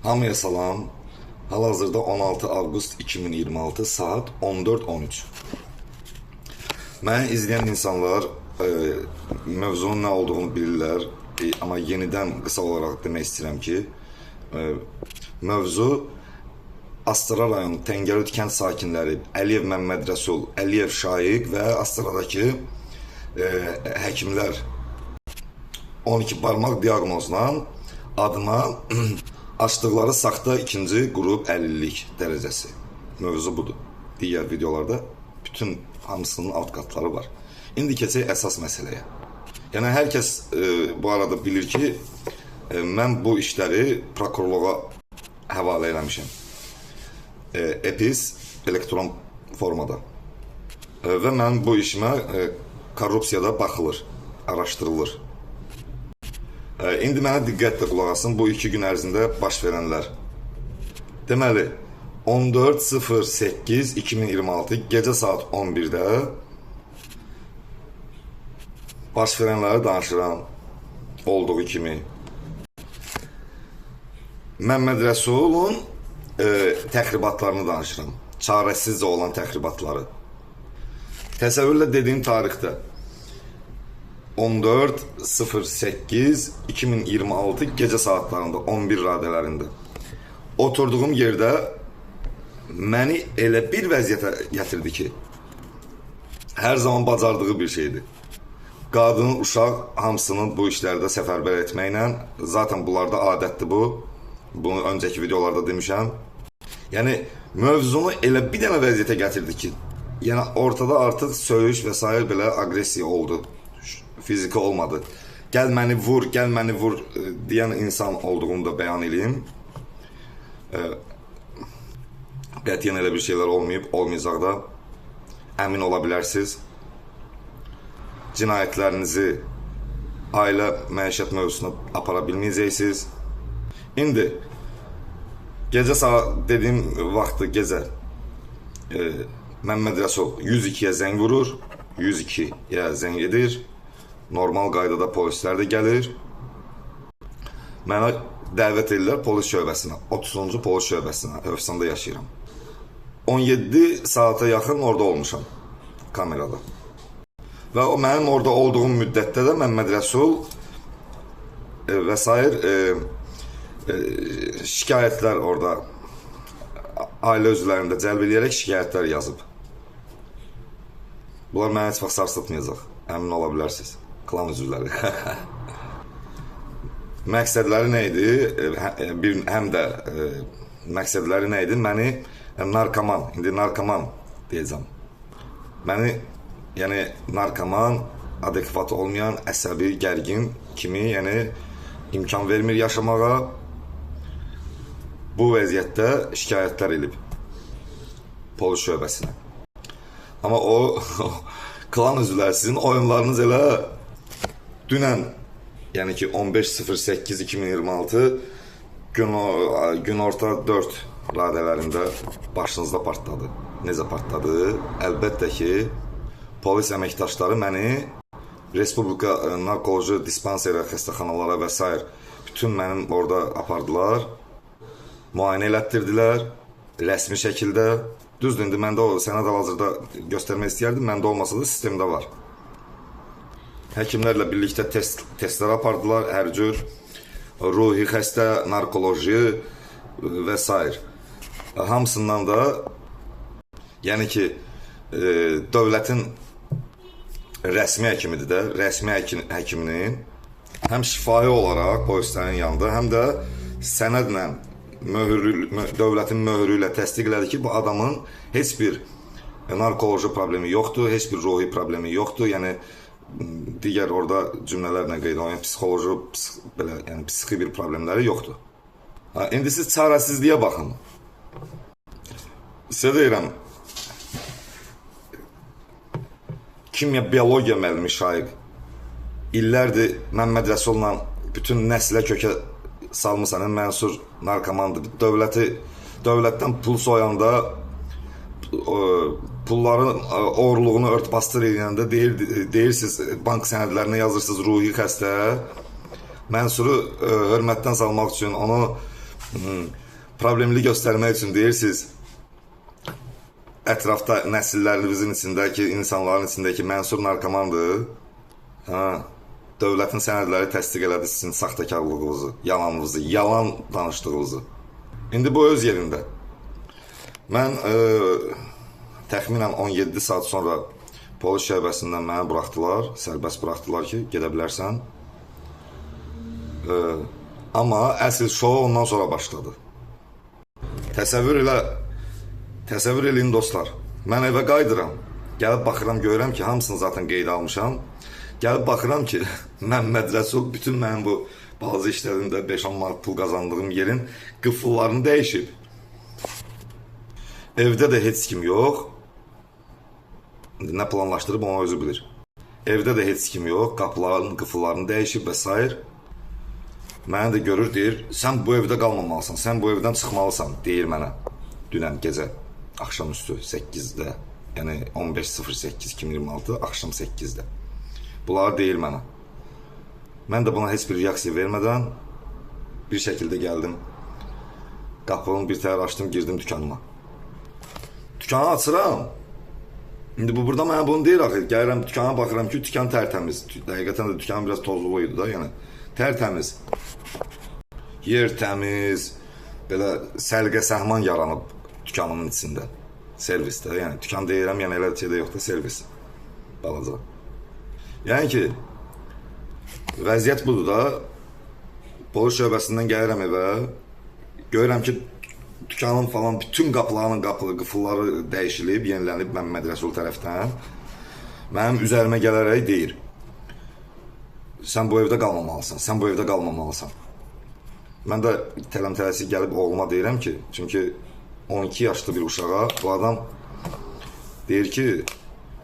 Hamıya salam. Hal-hazırda 16 avqust 2026 saat 14:13. Məni izləyən insanlar mövzunun nə olduğunu bilirlər. Amma yenidən qısa olaraq demək istəyirəm ki, mövzu Astara rayonu Təngərüd kənd sakinləri Əliyev Məmməd Rəsul, Əliyev Şaiq və Astaradakı həkimlər 12 barmaq diaqnozla adıma açdıqları saxta ikinci qrup əlillik dərəcəsi. Mövzu budur. Digər videolarda bütün hamısının alt qatları var. İndi keçək əsas məsələyə. Yəni hər kəs bu arada bilir ki, mən bu işləri prokurorluğa həvalə eləmişəm. EPIS elektron formada. Və mənim bu işimə korrupsiyada baxılır, araşdırılır. İndi mənə diqqətlə qulaq asın bu 2 gün ərzində baş verənlər. Deməli, 14.08.2026 gecə saat 11-də baş verənləri danışıram olduğu kimi. Məmməd Rəsulun təxribatlarını danışıram. Çarəsizcə olan təxribatları. Təsəvvürlə dediyim tarixdə 14.08.2026 gecə saatlarında 11 radələrində oturduğum yerdə məni elə bir vəziyyətə gətirdi ki, hər zaman bacardığı bir şeydir. Qadın, uşaq hamısını bu işlərdə səfərbər etməklə, zaten bunlarda adətdir bu. Bunu öncəki videolarda demişəm. Yəni mövzunu elə bir dənə vəziyyətə gətirdi ki, yəni ortada artıq söyüş və sair belə aqressiya oldu. Fiziki olmadı. Gəl məni vur, gəl məni vur deyən insan olduğunu da bəyan eləyim. Qətiyyən elə bir şeylər olmayıb, olmayacaq da. Əmin ola bilərsiniz. Cinayətlərinizi ailə məişət mövzusuna apara bilməyəcəksiniz. İndi gecə saat dediyim vaxtı gecə Məmməd Rəsul 102-yə zəng vurur, 102-yə zəng edir. Normal qaydada polislər də gəlir. Mənə dəvət edirlər polis şöbəsinə, 30-cu polis şöbəsinə, Hövsanda yaşayıram. 17 saata yaxın orada olmuşam kamerada. Və o mənim orada olduğum müddətdə də Məmməd Rəsul və sair şikayətlər orada ailə üzvlərini də cəlb eləyərək şikayətlər yazıb. Bunlar məni heç vaxt sarsıtmayacaq. Əmin ola bilərsiniz. Klan üzvləri. Məqsədləri nə idi? Bir həm də məqsədləri nə idi? Məni narkoman, indi narkoman deyəcəm. Məni, yəni narkoman, adekvat olmayan, əsəbi, gərgin kimi, yəni imkan vermir yaşamağa. Bu vəziyyətdə şikayətlər elib polis şöbəsinə. Amma o klan üzvləri sizin oyunlarınız elə dünən, yəni ki 15.08.2026 günorta 4 radələrində başınızda partladı. Necə partladı? Əlbəttə ki, polis əməkdaşları məni Respublika narkoloji dispanserə, xəstəxanalara və sair bütün mənim orada apardılar. Müayinə elətdirdilər rəsmi şəkildə. Düzdür, indi məndə o sənəd hal-hazırda göstərmək istəyərdim, məndə olmasa da sistemdə var. Həkimlərlə birlikdə testlər apardılar, hər cür ruhi xəstə, narkoloji və sair. Hamısından da, yəni ki, dövlətin rəsmi həkimidir də, rəsmi həkiminin həm şifahi olaraq polislərin yanında, həm də sənədlə dövlətin möhrü ilə təsdiq elədi ki, bu adamın heç bir narkoloji problemi yoxdur, heç bir ruhi problemi yoxdur. Yəni digər orada cümlələrlə qeyd olunan psixoloji, belə, yəni psixi bir problemləri yoxdur. Ha, indi siz çarəsizliyə baxın. Sizə deyirəm, kimya, biologiya müəllimi Şaiq illərdir Məmməd Rəsulla bütün nəslə kökə salmısan, Mənsur narkomandır. Dövlətdən pul soyanda, pulların oğurluğunu örtbasdır eləyəndə deyirsiniz, bank sənədlərinə yazırsınız ruhi xəstə. Mənsuru hörmətdən salmaq üçün, onu Problemli göstərmək üçün deyirsiniz, ətrafda nəsillərimizin içindəki, insanların içindəki Mənsur narkomandır. Hə, dövlətin sənədləri təsdiq elədi sizin saxtakarlığınızı, yalanınızı, yalan danışdığınızı. İndi bu öz yerində. Mən təxminən 17 saat sonra polis şöbəsindən məni buraxdılar, sərbəst buraxdılar ki, gedə bilərsən. Amma əsl şou ondan sonra başladı. Təsəvvür eləyin dostlar. Mən evə qayıdıram. Gəlib baxıram, görürəm ki, hamısını zaten qeyd almışam. Gəlib baxıram ki, Məmməd Rəsul bütün mənim bu balaca işlərimdə 5-10 manat pul qazandığım yerin qıfıllarını dəyişib. Evdə də heç kim yox. İndi nə planlaşdırıb onu özü bilir. Evdə də heç kim yox, qapıların qıfıllarını dəyişib və s. Mənə də görür, deyir, sən bu evdə qalmamalısan, sən bu evdən çıxmalısan, deyir mənə. Dünən gecə, axşamüstü 8-də, yəni 15.08.2026, axşam 8-də. Bunları deyir mənə. Mən də buna heç bir reaksiya vermədən bir şəkildə gəldim. Qapını bir təhər açdım, girdim dükanıma. Dükkanı açıram. İndi bu burada mənə bunu deyir axı. Gəlirəm dükana, baxıram ki, dükan tərtəmiz. Həqiqətən də dükan biraz tozlu idi da, yəni tərtəmiz. Yer təmiz, belə səliqə səhman yaranıb dükanımın içində. Servisdə, yəni dükan deyirəm, yəni elə şey də yox da, servis. Balaca. Yəni ki, vəziyyət budur da. Polis şöbəsindən gəlirəm evə, görürəm ki, dükanın falan bütün qapılarının qıfılları dəyişilib, yenilənib Məmməd Rəsul tərəfdən. Mənim üzərimə gələrək deyir, sən bu evdə qalmamalısan, sən bu evdə qalmamalısan. Mən də tələm-tələsik gəlib oğluma deyirəm ki, çünki 12 yaşlı bir uşağa bu adam deyir ki,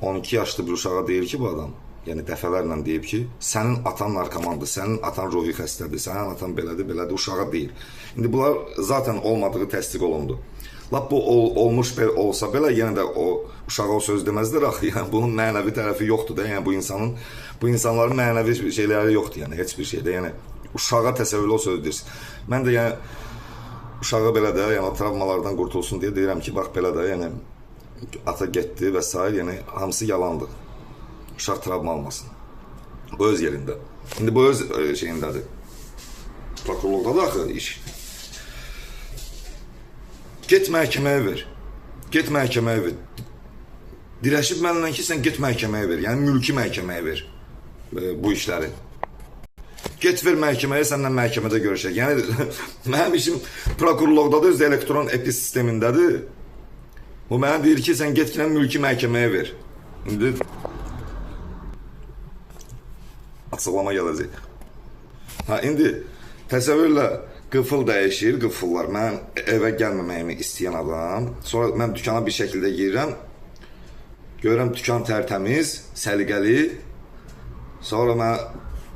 12 yaşlı bir uşağa deyir ki bu adam, yəni dəfələrlə deyib ki, sənin atan narkomandır, sənin atan ruhi xəstədir, sənin atan belədir, belədir, uşağa deyir. İndi bunlar zaten olmadığı təsdiq olundu. Lap bu olmuş olsa belə, yenə də o uşağa o söz deməzdilər axı. Yəni bunun mənəvi tərəfi yoxdur da. Yəni bu insanların mənəvi şeyləri yoxdur, yəni heç bir şeydə. Yəni uşağa təsəvvürlü o söz deyirsin. Mən də yəni uşağa belə də, yəni travmalardan qurtulsun deyə deyirəm ki, bax belə də, yəni ata getdi və s. yəni hamısı yalandır. Uşaq travma almasın. Bu öz yerində. İndi bu öz şeyindədir. Prokurorluqda da axı iş. Get məhkəməyə ver. Get məhkəməyə ver. Dirəşib mənimlə ki, sən get məhkəməyə ver. Yəni mülki məhkəməyə ver bu işləri. Get ver məhkəməyə, səninlə məhkəmədə görüşək. Yəni mənim işim prokurorluqdadır, özü elektron epi sistemindədir. Bu mənə deyir ki, sən get ki, mülki məhkəməyə ver. İndi açıqlama gələcək. Ha, indi təsəvvürlə qıfıl dəyişir, qıfıllar. Mənim evə gəlməməyimi istəyən adam. Sonra mən dükana bir şəkildə girirəm. Görürəm dükan tərtəmiz, səliqəli. Sonra mən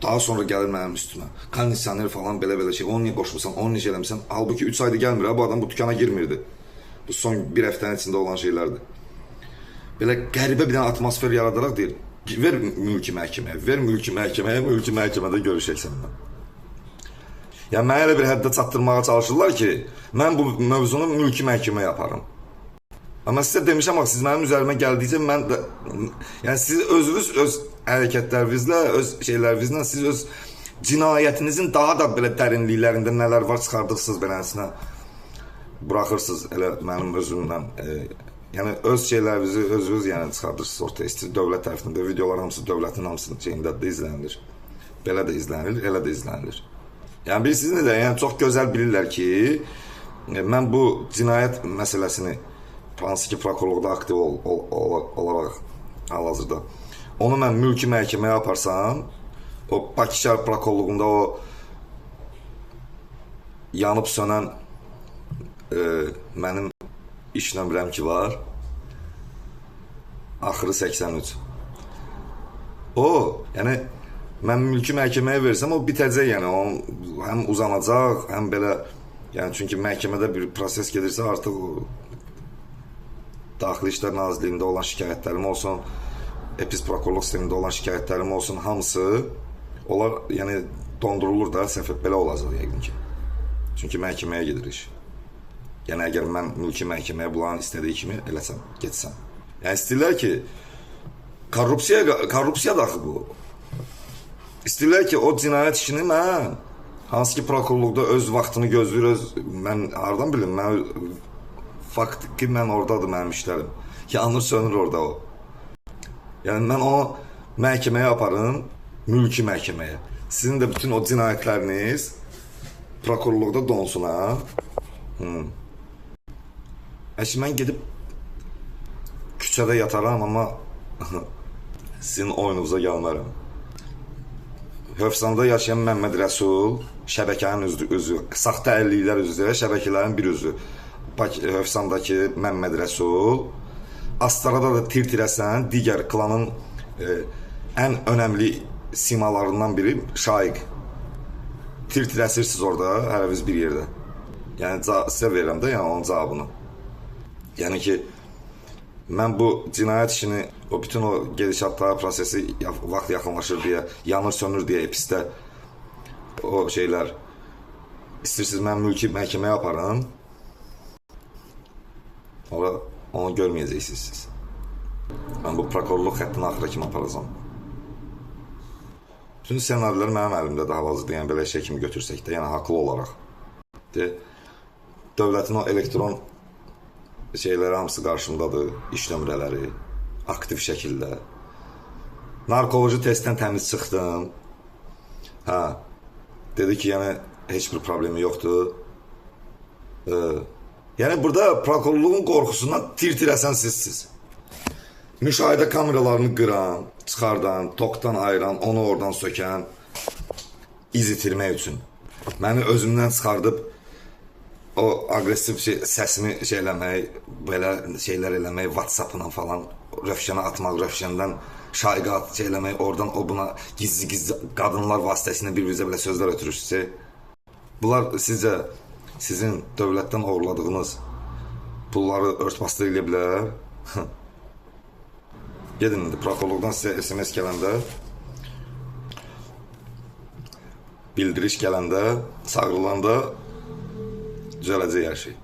daha sonra gəlir mənim üstümə. Kondisioner falan belə-belə şey. Onu niyə qoşmusan, onu necə eləmisən? Halbuki 3 aydır gəlmir, ha, bu adam bu dükana girmirdi. Bu son bir həftənin içində olan şeylərdir. Belə qəribə bir dənə atmosfer yaradaraq deyir, ver mülki məhkəməyə, ver mülki məhkəməyə, mülki məhkəmədə görüşək səninlə. Yəni, mənə elə bir həddə çatdırmağa çalışırlar ki, mən bu mövzunu mülki məhkəməyə aparım. Amma sizə demişəm, bax, siz mənim üzərimə gəldikcə mən də, yəni siz özünüz öz hərəkətlərinizlə, öz şeylərinizlə, siz öz cinayətinizin daha da belə dərinliklərində nələr var çıxardırsınız beləsinə, buraxırsınız elə mənim özümdən. Yəni öz şeylərinizi özünüz yəni çıxardırsınız ortaya. İstəyir dövlət tərəfindən də videolar hamısı dövlətin hamısının şeyində də izlənilir. Belə də izlənilir, elə də izlənilir. Yəni bilirsiniz necə? Yəni çox gözəl bilirlər ki, mən bu cinayət məsələsini hansı ki prokurorluqda aktiv olaraq hal-hazırda onu mən mülki məhkəməyə aparsam, o Bakı şəhər prokurorluğunda o yanıb sönən mənim iş nömrəm ki var, axırı 83. O, yəni mən mülki məhkəməyə versəm o bitəcək, yəni o həm uzanacaq, həm belə, yəni çünki məhkəmədə bir proses gedirsə artıq o Daxili İşlər Nazirliyində olan şikayətlərim olsun, epiz prokurorluq sistemində olan şikayətlərim olsun, hamısı onlar yəni dondurulur da, səhv belə olacaq yəqin ki. Çünki məhkəməyə gedir iş. Yəni əgər mən mülki məhkəməyə bunların istədiyi kimi eləsəm, getsəm. Yəni istəyirlər ki, korrupsiya da axı bu. İstəyirlər ki, o cinayət işini mən hansı ki prokurorluqda öz vaxtını gözləyir, öz mən hardan bilim, mən fakt ki mən ordadır mənim işlərim. Yanır sönür orada o. Yəni mən onu məhkəməyə aparım, mülki məhkəməyə. Sizin də bütün o cinayətləriniz prokurorluqda donsun ha. Əşi mən gedib küçədə yataram, amma sizin oyununuza gəlmərəm. Hövsanda yaşayan Məmməd Rəsul şəbəkənin üzvü, saxta əlliklər üzrə şəbəkələrin bir üzvü. Hövsandakı Məmməd Rəsul, Astarada da tir-tirəsən digər klanın ən önəmli simalarından biri Şaiq. Tir-tirəsirsiniz orada, hər bir yerdə. Yəni sizə verirəm də, yəni onun cavabını. Yəni ki, mən bu cinayət işini, o bütün o gedişatlar prosesi vaxt yaxınlaşır deyə, yanır sönür deyə episdə o şeylər, istəyirsiniz mən mülki məhkəməyə aparın, ora onu görməyəcəksiniz siz. Mən bu prokurorluq xəttini axıra kimi aparacam. Bütün ssenarilər mənim əlimdədir hal-hazırda, yəni belə şey kimi götürsək də, yəni haqlı olaraq. Dövlətin o elektron şeyləri hamısı qarşımdadır, iş nömrələri aktiv şəkildə. Narkoloji testdən təmiz çıxdım. Hə, dedi ki, yəni heç bir problemi yoxdur. Yəni burada prokurorluğun qorxusundan tir-tir əsən sizsiz. Müşahidə kameralarını qıran, çıxardan, tokdan ayıran, onu oradan sökən, iz itirmək üçün. Məni özümdən çıxardıb o aqressiv şey, səsimi şey eləmək, belə şeylər eləmək, WhatsApp-la falan Rövşənə atmaq, Rövşəndən Şaiqə şey eləmək, oradan o buna gizli-gizli qadınlar vasitəsilə bir-birinizə belə sözlər ötürürsünüz. Bunlar sizcə sizin dövlətdən oğurladığınız pulları örtbasdır eləyə bilər? Gedin indi prokurorluqdan sizə SMS gələndə, bildiriş gələndə, çağırılanda düzələcək hər şey.